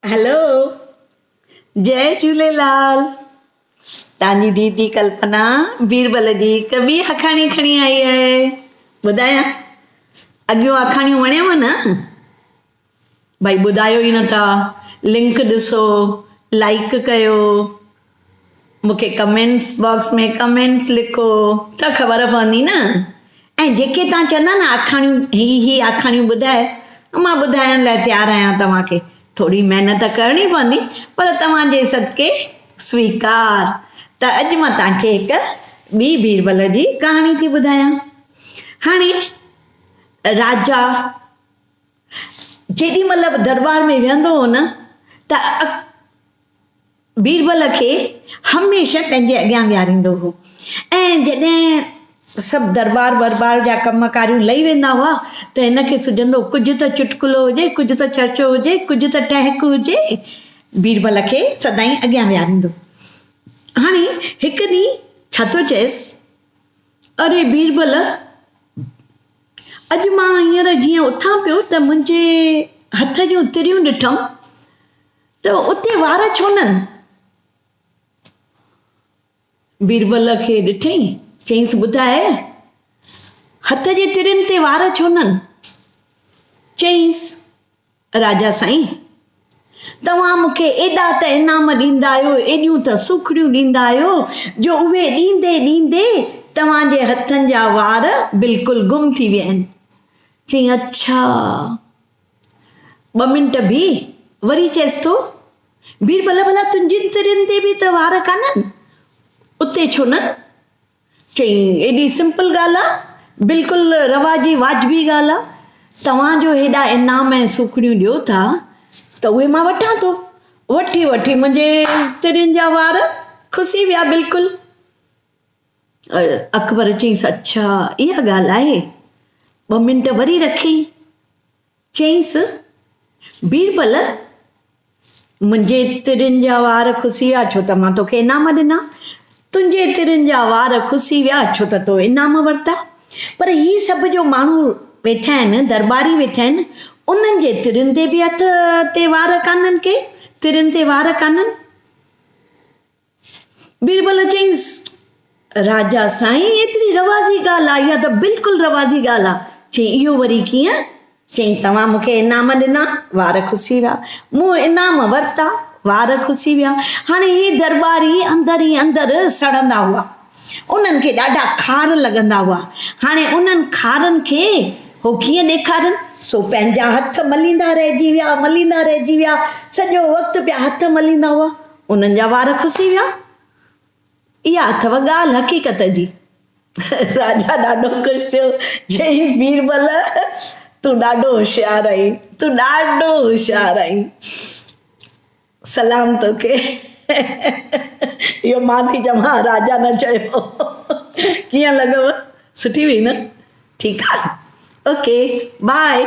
Hello جئي جهوليلال توهان جي ديدي ڪلپنا بيربل جي هڪ ٻي آکاڻي کڻي آئي آهي ٻڌايان اڳيون آکاڻيون وڻيو نه ڀائي ٻڌايو ئي نٿا لنڪ ڏسو لائڪ ڪيو مون کي ڪمينٽس باڪس ۾ ڪمينٽس لکو ته خبر پوندي نه ۽ جيڪي توهان چوندا نه آکاڻيون هي هي آکاڻيون ٻڌائي مان ٻڌائڻ لاء تيار آهيان توهان کي ٿوري محنت ڪرڻي پوندي پر توهان جي صدقي سويڪار ته اڄ مان توهان کي هڪ ٻي بيربل جي ڪهاڻي ٿي ٻڌايان هاڻي راجا جيڏي مهل به درٻار ۾ ويهندو هو نه ته بيربل کي هميشه پنهنجي اڳيان ويهاريندو هو ۽ جڏهن سڀ درٻار ورٻار جا ڪم ڪاريون لهي ويندا هئا ته هن کي سجهندو ڪجهه ته چٽڪلو هجي، ڪجهه ته چرچو هجي، ڪجهه ته ٽهڪ هجي، بيربل کي سدائين اڳيان ويهاريندو. هاڻي هڪ ڏينهن ڇا ٿو چئيس، اري بيربل! اڄ مان هينئر جيئن اٿان پيو ته منهنجي هٿ جون تريون ڏٺم ته اتي وار ڇونهن؟ بيربل کي ڏٺئين، چيائينس ٻڌاء، هٿ جي ترين تي وار ڇونهن؟ چيائينس، راجا سائين، توهان مون کي ايڏا ته انعام ڏيندا آهيو، ايڏيون ته سوکڙيون ڏيندا آهيو، جو اهي ڏيندي ڏيندي توهان جي هٿن جا وار بلڪل گم ٿي ويا آهن. چيائين، اڇا! ٻه منٽ بيهه، وري چئيس ٿو، بيربل ڀلا تنهنجين ترين تي به ته وار ڪانهن، اتي ڇو نه؟ چيائين، ايڏي سمپل ڳالهه آ، بلڪل رواجي واجبي ڳالهه آ، توهان جو هيڏا انعام ۽ سوکڙيون ڏيو ٿا ته اهي مان وٺان ٿو، وٺي وٺي منهنجي ترين جا وار کسي ويا بلڪل. اڪبر چيائينس، اڇا اها ڳالهه آهي، ٻه منٽ وري رکيائين. چيائينس، بيربل، منهنجي ترين جا وار کسي ويا ڇو ته مان توکي انعام ڏنا. تنهنجي ترين جا وار کسي ويا ڇو ته تو انعام ورتا. پر هي سڀ جو ماڻهو ويٺا آهن، درٻاري ويٺا آهن، انهن جي ترين تي به هٿ تي وار ڪانهن ڪي، ترين تي وار ڪانهن. بيربل چيس، راجا سائين ايتري رواجي ڳالهه آ، اها ته بلڪل رواجي ڳالهه آ. چيائين، اهو وري ڪيئن؟ چيائين، توهان مون کي انعام ڏنا، وار کسي ويا. مون انعام ورتا، وار کسي ويا. هاڻي هي درٻاري اندر ئي اندر سڙندا هئا. انهن کي ڏاڍا خار لڳندا هئا. هاڻي انهن خارن کي هو ڪيئن ڏيکارن؟ سو پنهنجا هٿ مليندا رهجي ويا، مليندا رهجي ويا. سڄو وقت پيا هٿ مليندا هئا. انهن جا وار کسي ويا. اها اٿئو ڳالهه حقيقت جي. راجا ڏاڍو خوش ٿيو. چيائين، بيربل، تون ڏاڍو هوشيار آهين. تون ڏاڍو هوشيار آهين. سلام توکي. اهو مان ٿي چوان، راجا نه چيو. ڪيئن لڳو؟ سٺي هئي نه؟ ٺيڪ آهي. Okay, bye.